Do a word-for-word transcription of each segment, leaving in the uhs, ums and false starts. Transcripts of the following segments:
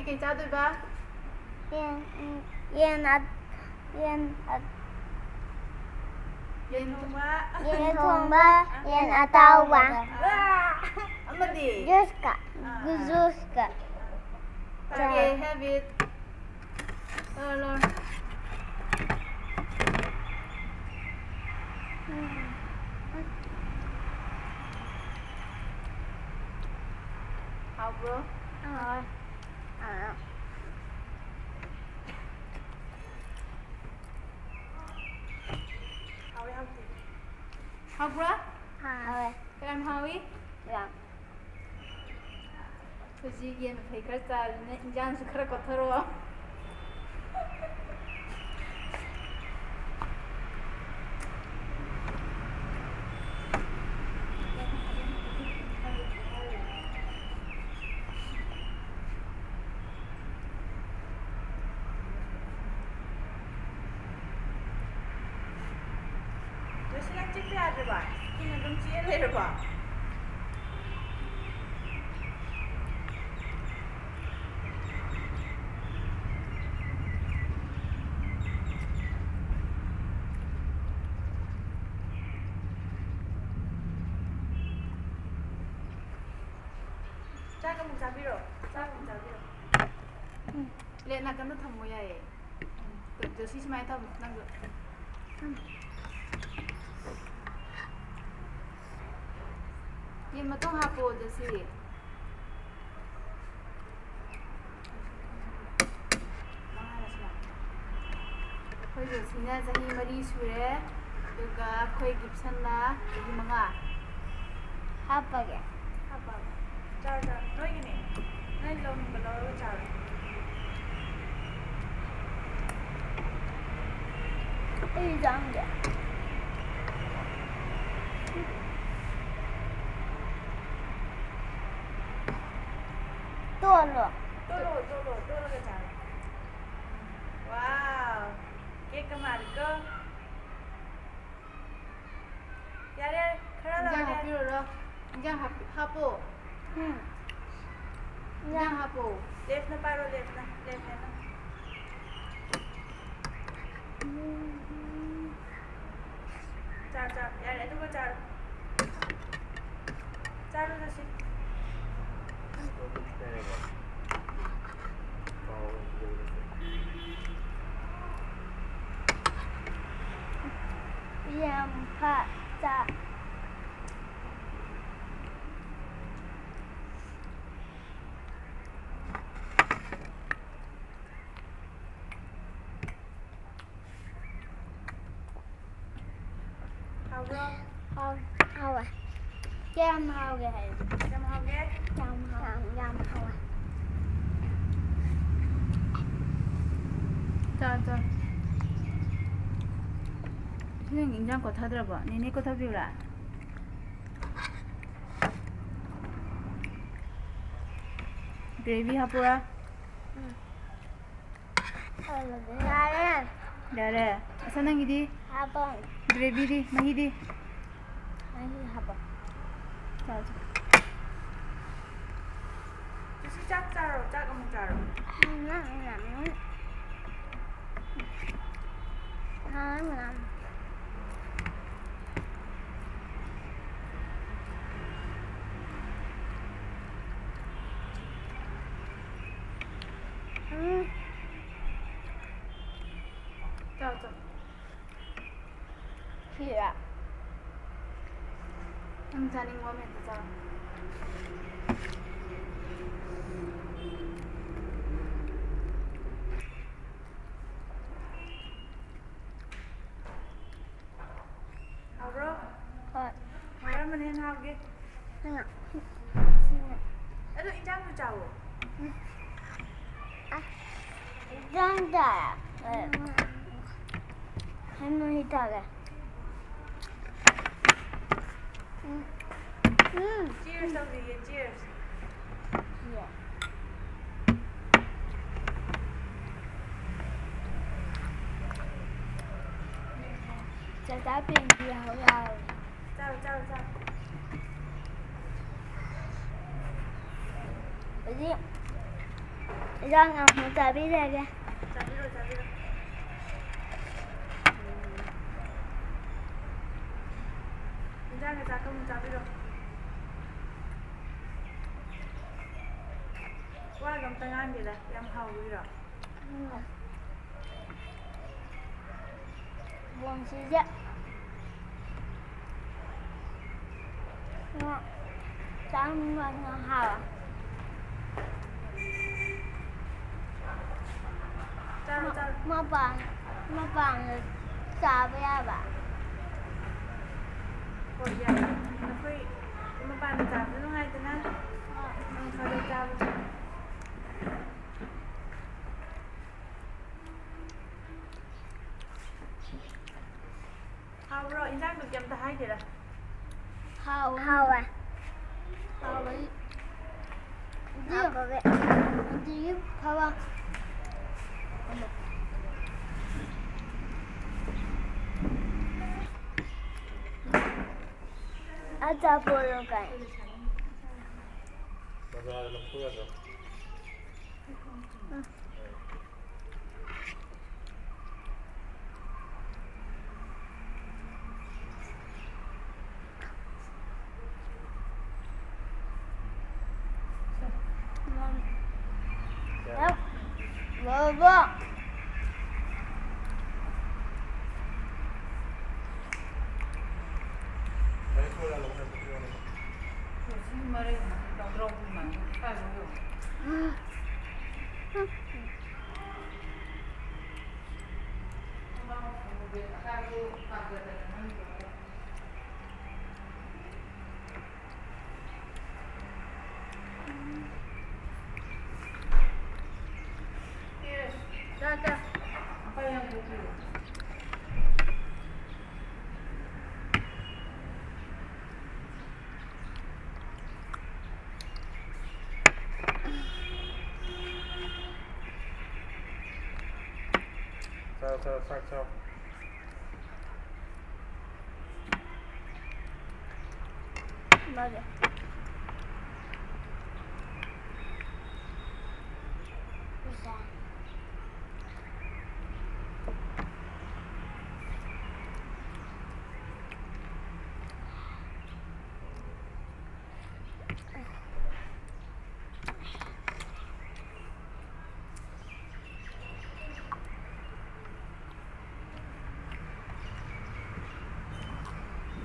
ꯀꯩ ꯆꯥꯗꯣꯏꯕ? ꯌꯦꯟ ꯎꯝ, ꯌꯦꯟ ꯑ- ꯌꯦꯟ ꯑ- ꯌꯦꯟ ꯊꯣꯡꯕ꯫ ꯌꯦꯟ ꯊꯣꯡꯕ, ꯌꯦꯟ ꯑꯇꯥꯎꯕ, ꯑꯥ, ꯑꯃꯗꯤ? ꯖꯨꯁꯀ, ꯖꯨꯁꯀ꯫ Okay, have it. ꯂꯧꯔꯣ, ꯂꯧꯔꯣ꯫ ꯍꯥꯎꯕ꯭ꯔꯣ? ꯍꯣꯏ꯫ ꯑꯥ꯫ ꯍꯥꯎꯋꯦ, ꯍꯥꯎꯇꯦ? ꯍꯥꯎꯕ꯭ꯔꯥ? ꯍꯥꯎꯋꯦ꯫ ꯀꯌꯥꯝ ꯍꯥꯎꯏ? ꯌꯥꯝ꯫ ꯍꯧꯖꯤꯛ ꯌꯦꯟ ꯃꯐꯩ ꯈꯔ ꯆꯥꯗꯅ ꯏꯟꯖꯥꯡꯁꯨ ꯈꯔ ꯀꯣꯊꯔꯛꯑꯣ꯫ ꯖꯣꯁꯤ, ꯅꯪ ꯆꯤꯛꯄ ꯌꯥꯗ꯭ꯔꯕ? ꯁꯤꯅ ꯑꯗꯨꯝ ꯆꯤꯛꯑ ꯂꯩꯔꯕꯣ? ꯆꯥꯛ ꯑꯃꯨꯛ ꯆꯥꯕꯤꯔꯣ꯫ ꯆꯥꯛ ꯑꯃꯨꯛ ꯆꯥꯕꯤꯔꯣ꯫ ꯎꯝ, ꯄ꯭ꯂꯦꯠ ꯅꯥꯀꯟꯗ ꯊꯝꯃꯣ ꯌꯥꯏꯌꯦ꯫ ꯎꯝ, ꯖꯣꯁꯤ ꯁꯨꯃꯥꯏꯅ ꯊꯝꯃꯣ, ꯅꯪꯁꯨ꯫ ꯎꯝ꯫ ꯌꯦꯟ ꯃꯇꯣꯡ ꯍꯥꯞꯄꯣ, ꯖꯣꯁꯤ꯫ ꯑꯩꯈꯣꯏ ꯖꯣꯁꯤꯅ ꯆꯍꯤ ꯃꯔꯤ ꯁꯨꯔꯦ, ꯑꯗꯨꯒ ꯑꯩꯈꯣꯏ ꯒꯤꯞꯁꯟꯅ ꯆꯍꯤ ꯃꯉꯥ꯫ ꯍꯥꯞꯄꯒꯦ꯫ ꯍꯥꯞꯄꯣ, ꯍꯥꯞꯄꯣ꯫ ꯆꯥꯔꯣ, ꯆꯥꯔꯣ꯫ ꯅꯣꯏꯒꯤꯅꯦ꯫ ꯅꯣꯏ ꯂꯧꯅꯤꯡꯕ ꯂꯧꯔꯒ ꯆꯥꯔꯣ꯫ ꯑꯩ ꯆꯥꯡꯒꯦ꯫ ꯇꯣꯠꯂꯣ꯫ ꯇꯣꯠꯂꯣ, ꯇꯣꯠꯂꯣ, ꯇꯣꯠꯂꯒ ꯆꯥꯔꯣ꯫ Wow, ꯀꯦꯛꯀ ꯃꯥꯜꯂꯤꯀꯣ꯫ ꯌꯥꯔꯦ, ꯌꯥꯔꯦ, ꯈꯔ ꯏꯟꯖꯥꯡ ꯂꯧꯔꯦ꯫ ꯍꯥꯞꯄꯤꯔꯨꯔꯣ꯫ ꯏꯟꯖꯥꯡ ꯍꯥꯞꯄꯤ-, ꯍꯥꯞꯄꯣ꯫ ꯎꯝ꯫ ꯏꯟꯖꯥꯡ ꯍꯥꯞꯄꯣ꯫ Leftꯅ ꯄꯥꯏꯔꯣ, leftꯅ, left handꯅ꯫ ꯆꯥꯔꯣ, ꯆꯥꯔꯣ꯫ ꯌꯥꯔꯦ, ꯑꯗꯨꯒ ꯆꯥꯔꯣ꯫ ꯆꯥꯔꯣ, ꯖꯣꯁꯤ꯫ ꯌꯥꯝ ꯐ-, ꯆꯥ-, ꯍꯥꯎꯕ꯭ꯔꯣ? ꯍꯥꯎ-, ꯍꯥꯎꯋꯦ꯫ ꯀꯌꯥꯝ ꯍꯥꯎꯒꯦ ꯍꯥꯏꯌꯨ꯫ ꯀꯌꯥꯝ ꯍꯥꯎꯒꯦ? ꯌꯥꯝ ꯍꯥꯎ-, ꯌꯥꯝ, ꯌꯥꯝ ꯍꯥꯎꯋꯦ꯫ ꯆꯥꯎ, ꯆꯥꯎ꯫ ꯁꯤ ꯅꯪ ꯏꯟꯖꯥꯡ ꯀꯣꯠꯊꯗ꯭ꯔꯕꯣ? ꯅꯦꯅꯦ ꯀꯣꯠꯊꯕꯤꯌꯨꯔꯥ? Gravy ꯍꯥꯞꯄꯨꯔꯥ? ꯎꯝ꯫ ꯌꯥꯔꯦ꯫ ꯌꯥꯔꯦ꯫ ꯑꯁ, ꯅꯪꯒꯤꯗꯤ? ꯍꯥꯞꯄꯣ꯫ Gravyꯗꯤ, ꯃꯍꯤꯗꯤ? ꯃꯍꯤ ꯍꯥꯞꯄꯣ꯫ ꯆꯥꯎ, ꯆꯥꯎ꯫ ꯖꯣꯁꯤ, ꯆꯥꯛ ꯆꯥꯔꯣ, ꯆꯥꯛ ꯑꯃꯨꯛ ꯆꯥꯔꯣ꯫ ꯎꯝ, ꯅꯪ ꯌꯥꯝ ꯅꯪ ꯌꯥꯝ ꯎꯝ꯫ ꯆꯥꯎ, ꯆꯥꯎ꯫ ꯁꯤꯔꯥ? ꯅꯪ ꯆꯥꯅꯤꯡꯕ ꯑꯃ ꯍꯦꯛꯇ ꯆꯥꯎ꯫ ꯍꯥꯎꯕ꯭ꯔꯣ? ꯍꯣꯏ꯫ ꯀꯔꯝꯕꯅ ꯍꯦꯟꯅ ꯍꯥꯎꯒꯦ? ꯁꯤꯅ꯫ ꯁꯤꯅ꯫ ꯑꯗꯣ ꯏꯟꯖꯥꯡꯗꯣ ꯆꯥꯎꯋꯣ꯫ ꯎꯝ꯫ ꯑ, ꯏꯟꯖꯥꯡꯗ, ꯑ, ꯍꯩ ꯃꯍꯤ ꯆꯥꯒꯦ꯫ ꯎꯝ꯫ ꯎꯝ꯫ Cheers ꯇꯧꯁꯤꯌꯦ, cheers꯫ ꯌꯦ꯫ ꯆꯥꯆꯥ ꯄꯦꯟꯕꯤ ꯌꯥꯍꯧ ꯌꯥꯍꯧ꯫ ꯆꯥꯔꯣ, ꯆꯥꯔꯣ, ꯆꯥꯔꯣ꯫ ꯑꯗꯨꯗꯤ ꯏꯟꯖꯥꯡ ꯑꯃꯨꯛ ꯆꯥꯕꯤꯔꯒꯦ꯫ ꯆꯥꯕꯤꯔꯣ, ꯆꯥꯕꯤꯔꯣ꯫ ꯏꯟꯖꯥꯡꯒ ꯆꯥꯛꯀ ꯑꯃꯨꯛ ꯆꯥꯕꯤꯔꯣ꯫ ꯋꯥꯒ ꯑꯝꯇ ꯉꯥꯡꯗꯦꯗ, ꯌꯥꯝ ꯍꯥꯎꯕꯤꯔꯣ? ꯎꯝ꯫ ꯕꯣꯟꯁꯤꯁꯦ ꯉꯥ ꯆꯥꯝꯃꯅ ꯍꯥꯎꯋꯦ꯫ ꯆꯥꯔꯣ, ꯆꯥꯔꯣ꯫ ꯃꯄꯥꯟ, ꯃꯄꯥꯟꯗ ꯆꯥꯕ ꯌꯥꯕ꯫ ꯍꯣꯏ, ꯌꯥꯏ꯫ ꯑꯩꯈꯣꯏ ꯃꯄꯥꯟꯗ ꯆꯥꯕꯗꯣ ꯅꯨꯡꯉꯥꯏꯗꯅ꯫ ꯍꯣꯏ꯫ ꯅꯣꯡ ꯐꯥꯗꯣꯛ ꯆꯥꯕꯗꯣ꯫ ꯍꯥꯎꯕ꯭ꯔꯣ? ꯏꯟꯖꯥꯡꯗꯣ ꯀꯩꯝꯇ ꯍꯥꯏꯗꯦꯔꯥ? ꯍꯥꯎꯋꯦ꯫ ꯍꯥꯎꯋꯦ꯫ ꯍꯥꯎꯕꯅꯤ꯫ ꯑꯗꯨ ꯍꯥꯎꯕꯅꯦ꯫ ꯑꯗꯨꯒꯤ ꯐꯕ꯫ ꯑꯆꯥꯄꯣꯠꯂꯣ ꯀꯥꯏ? ꯕꯖꯥꯔꯗ ꯂꯧꯊꯣꯛ ꯌꯥꯗ꯭ꯔꯣ? ꯕꯣꯕꯣ꯫ ꯆꯥꯎ, ꯆꯥꯎ, ꯆꯥꯛ ꯆꯥꯎ꯫ ꯃꯥꯒꯤ꯫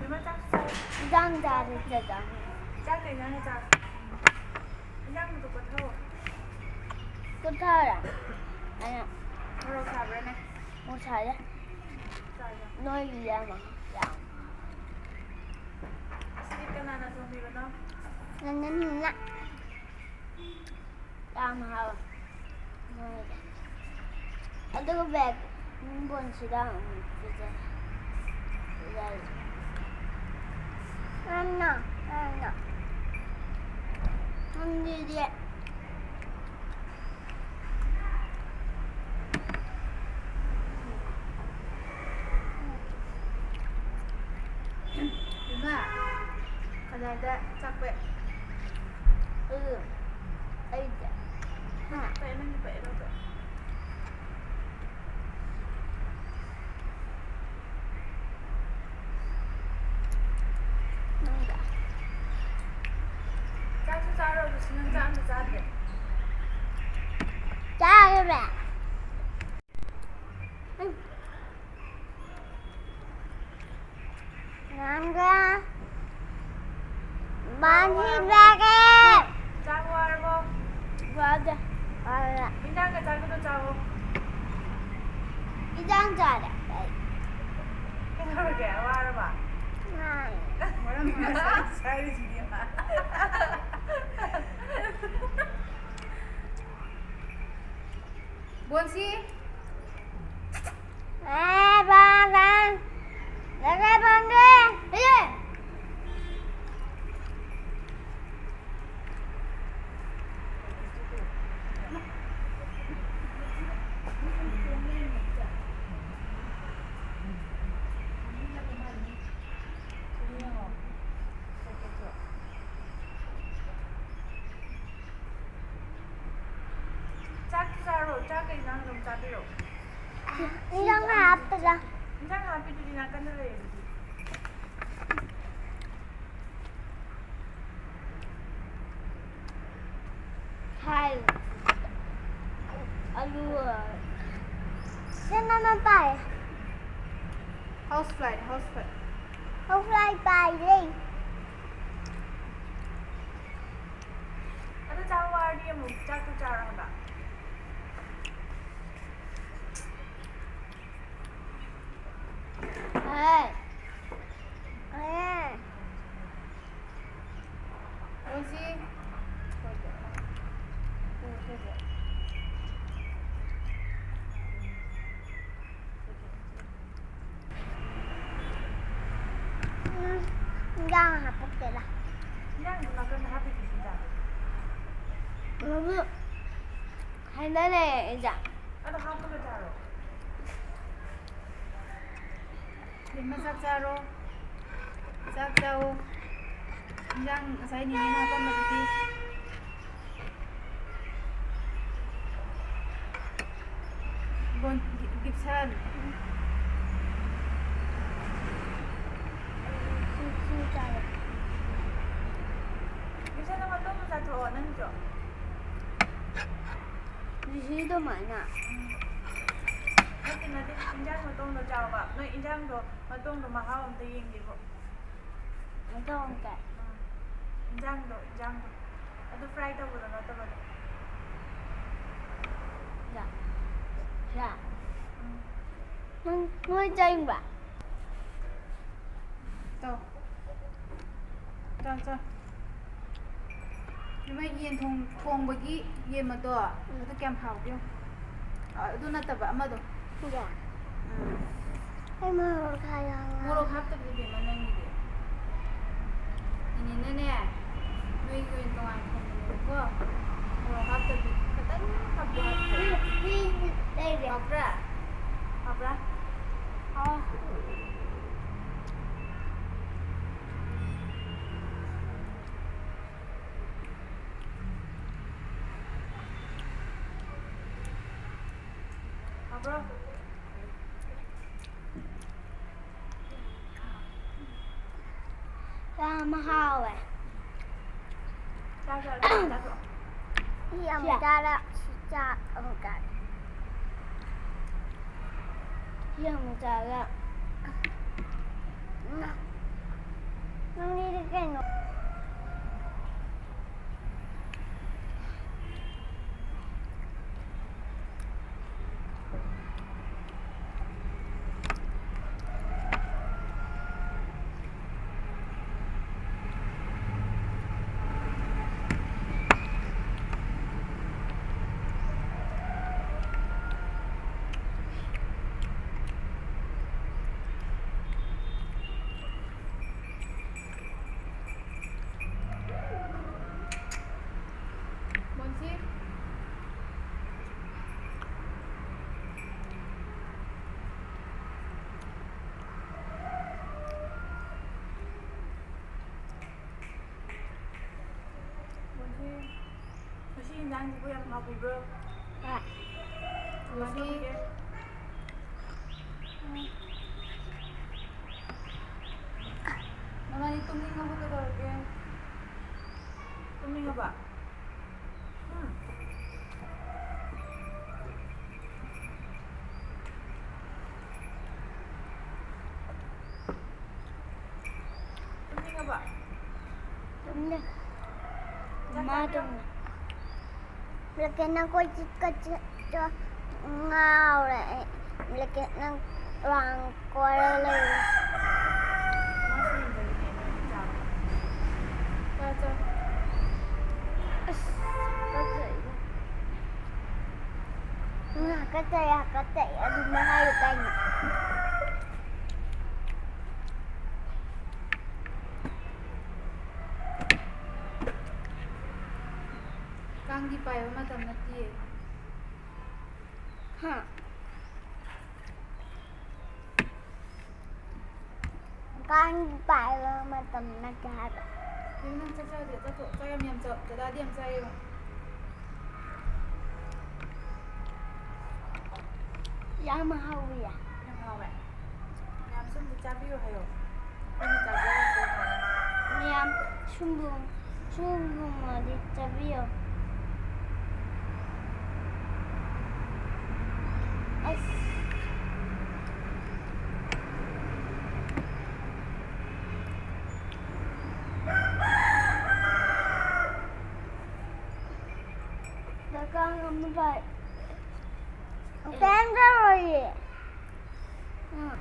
ꯕꯦꯝꯃ, ꯆꯥꯛ ꯆꯥꯔꯦ꯫ ꯏꯟꯖꯥꯡ ꯆꯥꯔꯦ, ꯆꯥꯛ ꯆꯥꯔꯦ꯫ ꯆꯥꯛ ꯀꯩ ꯏꯟꯖꯥꯡꯅ ꯆꯥꯔꯦ? ꯏꯟꯖꯥꯡꯗꯨ ꯀꯣꯊꯧ꯫ ꯀꯣꯊꯔꯦ꯫ ꯑꯩꯅ ꯃꯣꯔꯣꯛ ꯁꯥꯕ꯭ꯔꯥꯅꯦ? ꯃꯣꯔꯣꯛ ꯁꯥꯏꯌꯦ꯫ ꯆꯥꯏꯌꯦ꯫ ꯅꯣꯏꯒꯤ ꯌꯥꯝ ꯌꯥꯝ꯫ ꯁꯤꯗꯤ ꯀꯅꯥꯅ ꯊꯣꯡꯕꯤꯕꯅꯣ? ꯅꯪꯅ ꯅꯪꯅ꯫ ꯌꯥꯝ ꯍꯥꯎꯋꯦ꯫ ꯃꯣꯏꯗꯣ꯫ ꯑꯗꯨꯒ ꯕꯦꯛ ꯕꯣꯟꯁꯤꯗ ꯑꯃꯨꯛ ꯄꯤꯖꯔꯦ꯫ ꯄꯤꯖꯔꯦ꯫ ꯅꯪꯅ, ꯅꯪꯅ꯫ ꯅꯪꯒꯤꯗꯤ꯫ ꯏꯃꯥ, ꯀꯗꯥꯏꯗ ꯆꯥꯛꯄꯦ? ꯑꯩ, ꯑꯩꯗꯤ꯫ ꯍꯥ? ꯀꯩ ꯅꯪꯒꯤ ꯄꯛꯏꯔꯣ? ꯆꯥꯛꯁꯨ ꯆꯥꯔꯣ, ꯂꯨꯁꯤ, ꯅꯪ ꯆꯥꯛ ꯑꯝꯇ ꯆꯥꯗ꯭ꯔꯦ꯫ ꯆꯥꯔꯦ꯫ ꯎꯝ꯫ ꯉꯥꯡꯒ ꯃꯥꯡꯈꯤꯗ꯭ꯔꯒꯦ꯫ ꯆꯥꯛ ꯋꯥꯔꯕꯣ? ꯋꯥꯗꯦ꯫ ꯋꯥꯔꯦ꯫ ꯏꯟꯖꯥꯡꯒ ꯆꯥꯒꯗꯣ ꯆꯥꯋꯣ꯫ ꯏꯟꯖꯥꯡ ꯆꯥꯔꯦ ꯑꯩ꯫ ꯀꯩꯗꯧꯔꯒꯦ? ꯋꯥꯔꯕ? ꯋꯥꯔꯦ꯫ ꯃꯔꯝ ꯉꯁꯥꯏ ꯁꯥꯏꯔꯤꯁꯤꯗꯤ ꯃꯥ꯫ ꯕꯣꯟꯁꯤ꯫ ꯑꯦ, ꯕꯥ, ꯕꯥ꯫ ꯂꯩꯀꯥꯏ ꯄꯥꯟꯒꯦ꯫ ꯍꯌꯦꯡ꯫ ꯆꯥꯛꯇꯤ ꯆꯥ-, ꯀꯩ ꯏꯟꯖꯥꯡ ꯑꯗꯨꯝ ꯆꯥꯕꯤꯔꯣ? ꯏꯟꯖꯥꯡ ꯍꯥꯞꯄꯗ ꯏꯟꯖꯥꯡ ꯍꯥꯞꯄꯤꯗꯨꯗꯤ ꯅꯥꯀꯟꯗ ꯂꯩꯔꯦ ꯑꯗꯨꯗꯤ꯫ ꯍꯥꯏ ꯑꯂꯨ ꯁꯦꯝ ꯑꯃ ꯄꯥꯏ House fly, house fly. ꯍꯣꯐ꯭ꯂꯥꯏ ꯄꯥꯏꯔꯦ ꯑꯗꯨ ꯆꯥꯛ ꯋꯥꯔꯗꯤ ꯑꯃꯨꯛ ꯆꯥꯛꯇꯣ ꯆꯥꯔꯣ ꯍꯥꯏꯕ꯫ ꯍꯥꯏ ꯑꯦ ꯔꯣꯖꯤ꯫ ꯎꯝ, ꯏꯟꯖꯥꯡ ꯍꯥꯞꯄꯛꯇꯦꯗ꯫ ꯏꯟꯖꯥꯡꯗꯣ ꯅꯥꯀꯟꯗ ꯍꯥꯞꯄꯤꯗꯨꯗꯤ ꯏꯟꯖꯥꯡ꯫ ꯃꯕꯨ ꯍꯥꯏꯅꯔꯦ ꯏꯟꯖꯥꯡ꯫ ꯑꯗꯣ ꯍꯥꯞꯄꯒ ꯆꯥꯔꯣ꯫ ꯕꯦꯝꯃ ꯆꯥꯛ ꯆꯥꯔꯣ꯫ ꯆꯥꯛ ꯆꯥꯎ꯫ ꯏꯟꯖꯥꯡ ꯉꯁꯥꯏ ꯅꯦꯅꯦꯅ ꯍꯥꯞꯄꯝꯕꯗꯨꯗꯤ꯫ ꯕꯣꯟ-, ꯒꯤ-, ꯒꯤꯞꯁꯟ꯫ ꯁꯤ, ꯁꯤ ꯆꯥꯔꯦ꯫ ꯒꯤꯞꯁꯟ ꯅꯪ ꯃꯇꯣꯡꯗꯣ ꯆꯥꯊꯣꯛꯑꯣ ꯅꯪꯒꯤꯁꯨ꯫ ꯖꯤꯁꯤ ꯑꯗꯨꯃꯥꯏꯅ꯫ ꯅꯠꯇꯦ, ꯅꯠꯇꯦ, ꯏꯟꯖꯥꯡ ꯃꯇꯣꯡꯗꯣ ꯆꯥꯎꯕ꯫ ꯅꯣꯏ ꯏꯟꯖꯥꯡꯗꯣ ꯃꯇꯣꯡꯗꯣ ꯃꯍꯥꯎ ꯑꯝꯇ ꯌꯦꯡꯒꯦꯕ꯫ ꯃꯇꯣꯡ ꯑꯝꯇ꯫ ꯎꯝ꯫ ꯏꯟꯖꯥꯡꯗꯣ, ꯏꯟꯖꯥꯡꯗꯣ꯫ ꯑꯗꯨ fry ꯇꯧꯕꯗꯣ ꯅꯠꯇꯕꯗꯣ꯫ ꯌꯥ꯫ ꯌꯥ꯫ ꯎꯝ꯫ ꯅꯪ ꯅꯣꯏ ꯆꯥꯅꯤꯡꯕ꯭ꯔꯥ? ꯆꯥꯎ꯫ ꯆꯥꯎ, ꯆꯥꯎ꯫ ꯏꯃꯥ, ꯌꯦꯟ ꯊꯣꯡ-, ꯊꯣꯡꯕꯒꯤ ꯌꯦꯟ ꯃꯇꯣ, ꯑꯗꯨ ꯀꯌꯥꯝ ꯍꯥꯎꯒꯦ ꯌꯦꯡꯉꯨ꯫ ꯑ, ꯑꯗꯨ ꯅꯠꯇꯕ ꯑꯃꯗꯣ꯫ ꯁꯤꯗ꯫ ꯎꯝ꯫ ꯑꯩ ꯃꯣꯔꯣꯛ ꯈꯥꯏꯔꯒ꯫ ꯃꯣꯔꯣꯛ ꯍꯥꯞꯇꯕꯤ ꯏꯕꯦꯝꯃ ꯅꯪꯒꯤꯗꯤ꯫ ꯏꯅꯦꯅꯅꯦ, ꯅꯣꯏꯒꯤ ꯑꯣꯏꯅ ꯇꯣꯉꯥꯟ ꯊꯣꯡꯕꯅꯦꯕꯀꯣ꯫ ꯃꯣꯔꯣꯛ ꯍꯥꯞꯇꯕꯤ ꯈꯇꯪ ꯍꯥꯞꯄꯨ ꯍꯥꯏꯕ꯫ ꯁꯤ, ꯁꯤ ꯂꯩꯔꯦ꯫ ꯍꯥꯎꯕ꯭ꯔꯥ? ꯍꯥꯎꯕ꯭ꯔꯥ? ꯑꯥ꯫ ꯌꯥꯝ ꯍꯥꯎꯋꯦ꯫ ꯆꯥꯛ ꯆꯥꯔꯣ, ꯆꯥꯛ ꯆꯥꯔꯣ꯫ ꯁꯤ ꯑꯃꯨꯛ ꯁꯤ ꯆꯥꯔ, ꯁꯤ ꯆꯥ ꯑꯃꯨꯛ ꯆꯥꯔ꯫ ꯁꯤ ꯑꯃꯨꯛ ꯆꯥꯔ꯫ ꯅꯪꯒꯤꯗꯤ ꯀꯩꯅꯣ? ꯃꯣꯟꯁꯤ꯫ ꯃꯣꯟꯁꯤ, ꯉꯁꯤ ꯏꯟꯖꯥꯡꯁꯤꯕꯨ ꯌꯥꯝ ꯍꯥꯎꯕꯤꯕ꯭ꯔꯣ? ꯍꯣꯏ꯫ ꯀꯃꯥꯏ ꯇꯧꯕꯤꯒꯦ? ꯅꯕꯥꯅꯤ ꯇꯨꯝꯅꯤꯡꯉꯕꯣ ꯀꯩꯗꯧꯔꯒꯦ? ꯇꯨꯝꯅꯤꯡꯉꯕ? ꯎꯝ? ꯇꯨꯝꯅꯤꯡꯉꯕ? ꯇꯨꯝꯅꯤꯡ-, ꯆꯥꯛ ꯃꯥ ꯆꯥꯕꯤꯔꯣ꯫ ꯇꯨꯝꯅꯤꯡ-, ꯕ꯭ꯂꯦꯀꯦꯠꯅ ꯀꯣꯏꯆꯠꯀ ꯆꯠ-, ꯆꯠ-, ꯉꯥꯎꯔꯦ ꯑꯩ꯫ ꯕ꯭ꯂꯦꯀꯦꯠꯅ ꯔꯥꯎꯟ ꯀꯣꯏꯔ ꯂꯩꯔꯦ꯫ ꯃꯥꯁꯨ ꯌꯦꯡꯖꯒꯦ ꯀꯩꯅꯣ ꯆꯥꯕ꯫ ꯆꯥ, ꯆꯥ꯫ ꯑꯁ, ꯍꯥꯀꯠꯆꯩꯗ꯫ ꯎꯝ, ꯍꯥꯀꯠꯆꯩ, ꯍꯥꯀꯠꯆꯩ꯫ ꯑꯗꯨꯃꯥꯏ ꯍꯥꯏꯌꯨ ꯀꯩꯅꯣ꯫ ꯀꯥꯡꯗꯤ ꯄꯥꯏꯕ ꯃꯇꯝ ꯅꯠꯇꯤꯌꯦ꯫ ꯍꯥ? ꯀꯥꯡ ꯄꯥꯏꯕ ꯃꯇꯝ ꯅꯠꯇꯦ ꯍꯥꯏꯕ꯫ ꯀꯩꯅꯣ ꯅꯪ ꯆꯥꯛ ꯆꯥꯗꯦ? ꯆꯥꯊꯣꯛ-, ꯆꯥꯛ ꯌꯥꯝ ꯌꯥꯝ ꯆꯥꯎ꯫ ꯗꯗꯥꯗꯤ ꯌꯥꯝ ꯆꯥꯏꯌꯦ꯫ ꯌꯥꯝ ꯍꯥꯎꯋꯤ꯫ ꯌꯥꯝ ꯍꯥꯎꯋꯦ꯫ ꯃꯌꯥꯝꯁꯨ ꯑꯝꯇ ꯆꯥꯕꯤꯌꯨ ꯍꯥꯏꯌꯣ꯫ ꯑꯩꯈꯣꯏꯅ ꯆꯥꯖꯔꯤꯁꯦ ꯍꯥꯎꯋꯦ꯫ ꯃꯌꯥꯝ ꯁꯨꯝꯕꯨ-, ꯁꯨꯝꯕꯨꯃꯗꯤ ꯆꯥꯕꯤꯌꯨ꯫ ꯑꯁ꯫ ꯗꯔꯀꯥꯔ ꯑꯃ ꯄꯥꯏ꯫ ꯀꯩꯝ ꯇꯧꯔꯣꯏꯌꯦ꯫ ꯎꯝ꯫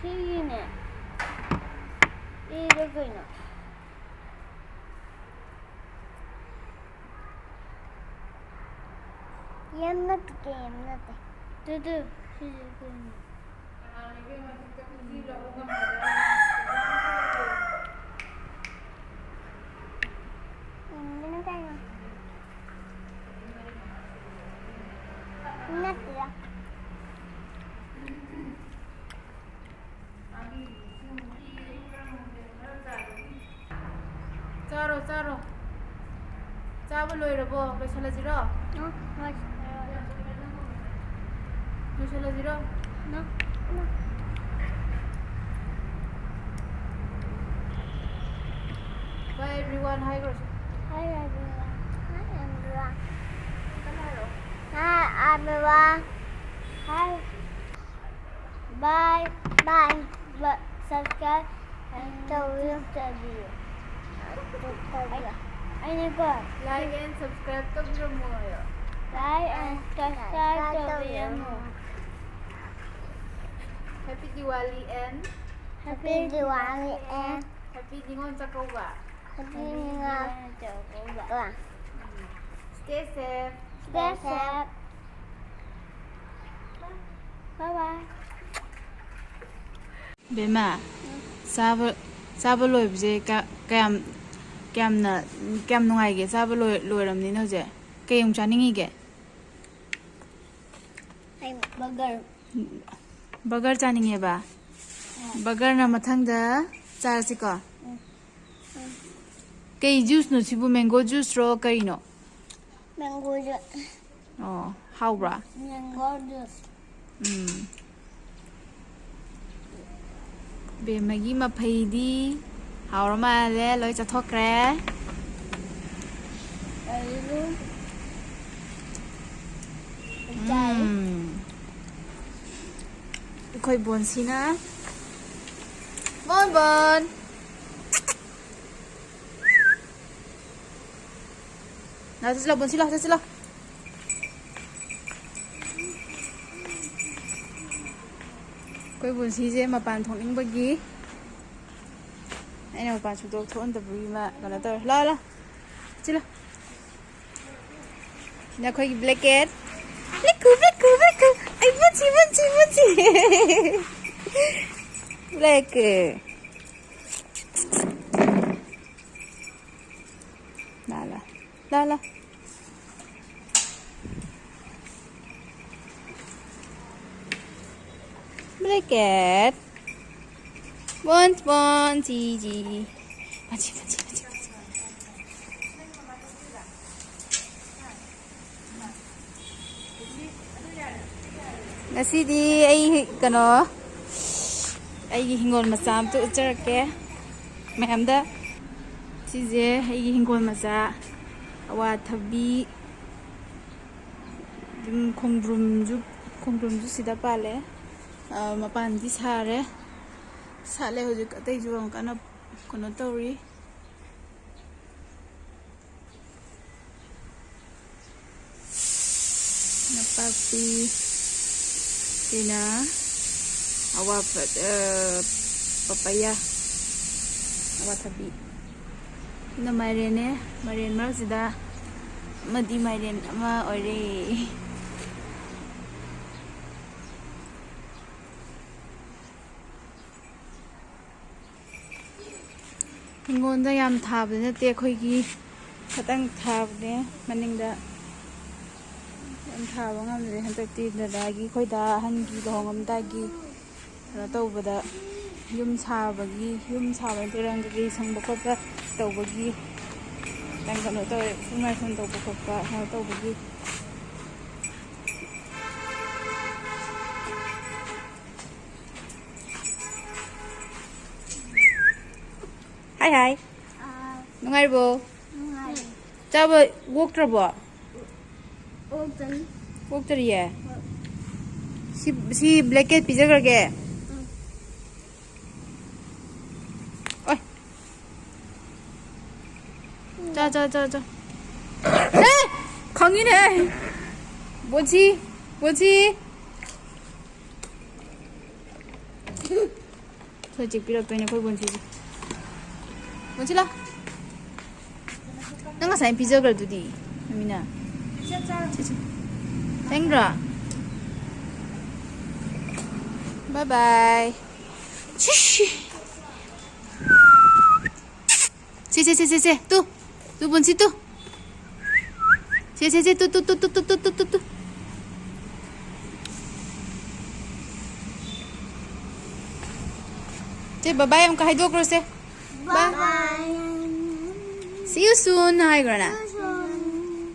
ꯁꯤꯒꯤꯅꯦ꯫ ꯑꯦꯗꯣ ꯀꯩꯅꯣ? ꯌꯥꯝ ꯅꯠꯇꯦ, ꯌꯥꯝ ꯅꯠꯇꯦ꯫ ꯇꯨ, ꯇꯨ, ꯁꯤꯁꯦ ꯀꯩꯅꯣ? ꯌꯦꯡꯗꯅ ꯀꯩꯅꯣ? ꯅꯠꯇꯦꯗ꯫ ꯆꯥꯔꯣ, ꯆꯥꯔꯣ꯫ ꯆꯥꯕ ꯂꯣꯏꯔꯕꯣ? ꯂꯣꯏꯁꯤꯜꯂꯁꯤꯔꯣ? ꯎꯝ, ꯂꯣꯏꯁꯤꯜꯂꯣ꯫ ꯂꯣꯏꯁꯤꯜꯂꯁꯤꯔꯣ? ꯎꯝ, ꯎꯝ꯫ Bye everyone ꯍꯥꯏꯈ꯭ꯔꯣ꯫ Hi everyone. Hi everyone. ꯀꯟꯅ ꯍꯥꯏꯔꯛꯑꯣ꯫ Hi everyone. Hi. Bye. Bye. Subscribe ꯇꯧꯕꯤꯌꯨ꯫ ꯇꯧꯕꯤꯌꯨ꯫ ꯑꯩꯅꯀꯣ, like and subscribe ꯇꯧꯕꯤꯔꯝꯃꯣ ꯍꯥꯏꯌꯣ꯫ Like and subscribe ꯇꯧꯕꯤꯔꯝꯃꯣ꯫ Happy Diwali and Happy Diwali and Happy Ningol Chakkouba. Happy Ningol Chakkouba. Stay safe. Stay safe. Bye bye. ꯕꯦꯝꯃ, ꯆꯥꯕ, ꯆꯥꯕ ꯂꯣꯏꯕꯁꯦ ꯀ-, ꯀꯌꯥꯝ, ꯀꯌꯥꯝꯅ, ꯀꯌꯥꯝ ꯅꯨꯡꯉꯥꯏꯒꯦ? ꯆꯥꯕ ꯂꯣꯏ-, ꯂꯣꯏꯔꯕꯅꯤꯅ ꯍꯧꯖꯤꯛ ꯀꯩ ꯑꯃꯨꯛ ꯆꯥꯅꯤꯡꯉꯤꯒꯦ? ꯕꯔꯒꯔ꯫ ꯕꯔꯒꯔ ꯆꯥꯅꯤꯡꯉꯦꯕ? ꯕꯔꯒꯔꯅ ꯃꯊꯪꯗ ꯆꯥꯔꯁꯤꯀꯣ? ꯎꯝ꯫ ꯀꯩ ꯖꯨꯁꯅꯣ ꯁꯤꯕꯨ? ꯃꯦꯡꯒꯣ ꯖꯨꯁꯔꯣ ꯀꯔꯤꯅꯣ? Mango juice. ꯑꯣ, ꯍꯥꯎꯕ꯭ꯔꯥ? Mango juice. ꯎꯝ꯫ ꯕꯦꯝꯃꯒꯤ ꯃꯐꯩꯗꯤ ꯍꯥꯎꯔ ꯃꯥꯜꯂꯦ, ꯂꯣꯏ ꯆꯠꯊꯣꯛꯈ꯭ꯔꯦ꯫ ꯑꯩꯁꯨ ꯆꯥꯏ꯫ ꯎꯝ꯫ ꯑꯩꯈꯣꯏ ꯕꯣꯟꯁꯤꯅ, ꯕꯣꯟ, ꯕꯣꯟ꯫ ꯂꯥꯛꯑꯣ, ꯆꯠꯁꯤ ꯂꯥꯛꯑꯣ, ꯕꯣꯟꯁꯤ ꯂꯥꯛꯑꯣ, ꯆꯠꯁꯤ ꯂꯥꯛꯑꯣ꯫ ꯑꯩꯈꯣꯏ ꯕꯣꯟꯁꯤꯁꯦ ꯃꯄꯥꯟ ꯊꯣꯛꯅꯤꯡꯕꯒꯤ ꯑꯩꯅ ꯃꯄꯥꯟ ꯁꯨꯡꯊꯣꯛ ꯊꯣꯛꯍꯟꯗꯕꯒꯤ ꯃꯥ ꯀꯩꯅꯣ ꯇꯧꯔꯦ꯫ ꯂꯥꯛꯑꯣ, ꯂꯥꯛꯑꯣ꯫ ꯁꯤ ꯂꯥꯛꯑꯣ꯫ ꯁꯤꯅ ꯑꯩꯈꯣꯏꯒꯤ ꯕ꯭ꯂꯦꯡꯀꯦꯠ꯫ ꯕ꯭ꯂꯦꯡꯀꯨ, ꯕ꯭ꯂꯦꯡꯀꯨ, ꯕ꯭ꯂꯦꯡꯀꯨ꯫ ꯑꯩ ꯃꯨꯠꯁꯤ, ꯃꯨꯠꯁꯤ, ꯃꯨꯠꯁꯤ꯫ ꯕ꯭ꯂꯦꯡꯀꯦꯠ꯫ ꯂꯥ, ꯂꯥ꯫ ꯂꯥ, ꯂꯥ꯫ ꯕ꯭ꯂꯦꯡꯀꯦꯠ꯫ ꯕꯣꯟ, ꯕꯣꯟ, ꯖꯤ, ꯖꯤ꯫ ꯃꯆꯤ, ꯃꯆꯤ, ꯃꯆꯤ, ꯃꯆꯤ꯫ ꯉꯁꯤꯗꯤ ꯑꯩ ꯀꯩꯅꯣ, ꯑꯩꯒꯤ ꯍꯤꯡꯒꯣꯜ ꯃꯆꯥ ꯑꯝꯇ ꯎꯠꯆꯔꯛꯀꯦ ꯃꯌꯥꯝꯗ꯫ ꯁꯤꯁꯦ ꯑꯩꯒꯤ ꯍꯤꯡꯒꯣꯜ ꯃꯆꯥ, ꯑꯋꯥꯊꯕꯤ, ꯑꯗꯨꯝ ꯈꯣꯡꯗ꯭ꯔꯨꯝꯁꯨ, ꯈꯣꯡꯗ꯭ꯔꯨꯝꯁꯨ ꯁꯤꯗ ꯄꯥꯜꯂꯦ꯫ ꯑ, ꯃꯄꯥꯟꯗꯤ ꯁꯥꯔꯦ, ꯁꯥꯠꯂꯦ ꯍꯧꯖꯤꯛ꯫ ꯑꯇꯩꯁꯨ ꯌꯥꯝ ꯀꯟꯅ ꯀꯩꯅꯣ ꯇꯧꯔꯤ꯫ ꯅꯄꯥꯛꯄꯤ꯫ ꯁꯤꯅ ꯑꯋꯥꯐ-, ꯑ, ꯄꯄꯌꯥ, ꯑꯋꯥꯊꯕꯤ꯫ ꯁꯤꯅ ꯃꯥꯏꯔꯦꯟꯅꯦ꯫ ꯃꯥꯏꯔꯦꯟ ꯃꯔꯛꯁꯤꯗ ꯑꯃꯗꯤ ꯃꯥꯏꯔꯦꯟ ꯑꯃ ꯑꯣꯏꯔꯦ꯫ ꯍꯤꯡꯒꯣꯜꯗ ꯌꯥꯝ ꯊꯥꯕꯗꯤ ꯅꯠꯇꯦ, ꯑꯩꯈꯣꯏꯒꯤ ꯈꯇꯪ ꯊꯥꯕꯅꯦ ꯃꯅꯤꯡꯗ꯫ ꯌꯥꯝ ꯊꯥꯕ ꯉꯝꯗ꯭ꯔꯦ ꯍꯟꯗꯛꯇꯤ꯫ ꯗꯗꯥꯒꯤ, ꯑꯩꯈꯣꯏ ꯗꯥ ꯑꯍꯟꯒꯤ ꯂꯨꯍꯣꯡꯉꯝꯗꯥꯏꯒꯤ ꯀꯩꯅꯣ ꯇꯧꯕꯗ, ꯌꯨꯝ ꯁꯥꯕꯒꯤ, ꯌꯨꯝ ꯁꯥꯕ ꯅꯠꯇꯦ, ꯔꯪ ꯀꯩꯀꯩ ꯁꯪꯕ ꯈꯣꯠꯄ ꯇꯧꯕꯒꯤ, ꯌꯥꯝ ꯀꯩꯅꯣ ꯇꯧꯋꯦ, ꯎꯐꯨꯟ ꯋꯥꯏꯐꯨꯟ ꯇꯧꯕ ꯈꯣꯠꯄ ꯀꯩꯅꯣ ꯇꯧꯕꯒꯤ꯫ ꯍꯥꯏ ꯍꯥꯏ꯫ ꯑꯥ, ꯅꯨꯡꯉꯥꯏꯔꯤꯕꯣ? ꯅꯨꯡꯉꯥꯏꯔꯤ꯫ ꯆꯥꯕ ꯑꯣꯛꯇ꯭ꯔꯕꯣ? ꯑꯣꯛꯇꯔꯤ꯫ ꯑꯣꯛꯇꯔꯤꯌꯦ? ꯍꯣꯏ꯫ ꯁꯤ, ꯁꯤ ꯕ꯭ꯂꯦꯡꯀꯦꯠ ꯄꯤꯖꯈ꯭ꯔꯒꯦ꯫ ꯎꯝ꯫ ꯑꯣꯏ꯫ ꯆꯥ, ꯆꯥ, ꯆꯥ, ꯆꯥ꯫ ꯑꯦ! ꯈꯪꯉꯤꯅꯦ꯫ ꯕꯣꯟꯁꯤ, ꯕꯣꯟꯁꯤ꯫ ꯁꯣꯏ ꯆꯤꯛꯄꯤꯔꯛꯇꯣꯏꯅꯦ ꯑꯩꯈꯣꯏ ꯕꯣꯟꯁꯤꯁꯦ꯫ ꯕꯣꯟꯁꯤ ꯂꯥ꯫ ꯅꯪ ꯉꯁꯥꯏ ꯄꯤꯖꯈ꯭ꯔꯗꯨꯗꯤ, ꯃꯃꯤꯅ꯫ ꯁꯦ, ꯁꯦ꯫ ꯆꯦꯡꯗ꯭ꯔꯣ? Bye bye꯫ ꯁꯤꯁꯤ꯫ ꯁꯦ, ꯁꯦ, ꯁꯦ, ꯁꯦ, ꯁꯦ, ꯇꯨ꯫ ꯇꯨ, ꯄꯨꯟꯁꯤ, ꯇꯨ꯫ ꯁꯦ, ꯁꯦ, ꯁꯦ, ꯇꯨ, ꯇꯨ, ꯇꯨ꯫ ꯁꯦ, bye bye ꯑꯃꯨꯛꯀ ꯍꯥꯏꯗꯣꯛꯈ꯭ꯔꯣꯁꯦ꯫ Bye꯫ Bye꯫ See you soon ꯍꯥꯏꯈ꯭ꯔꯣꯅ꯫ See you soon꯫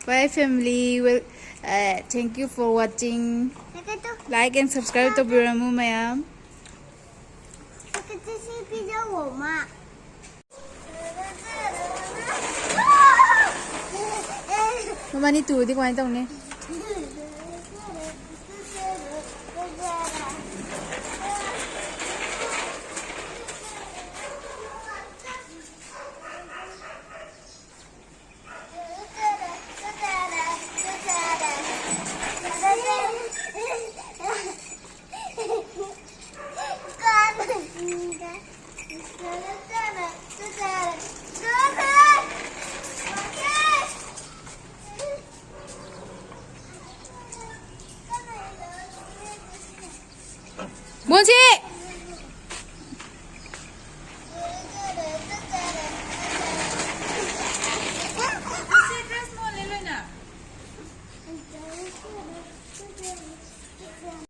Bye family. Well, uh, thank you for watching. Like and subscribe ꯇꯧꯕꯤꯔꯝꯃꯨ ꯃꯌꯥꯝ꯫ ꯁꯤ ꯄꯤꯖꯧꯋꯣ, ꯃꯥ꯫ ꯃꯕꯥꯅꯤ ꯇꯨꯔꯗꯤ ꯀꯃꯥꯏꯅ ꯇꯧꯅꯤ? ꯕꯣꯟꯁꯤ!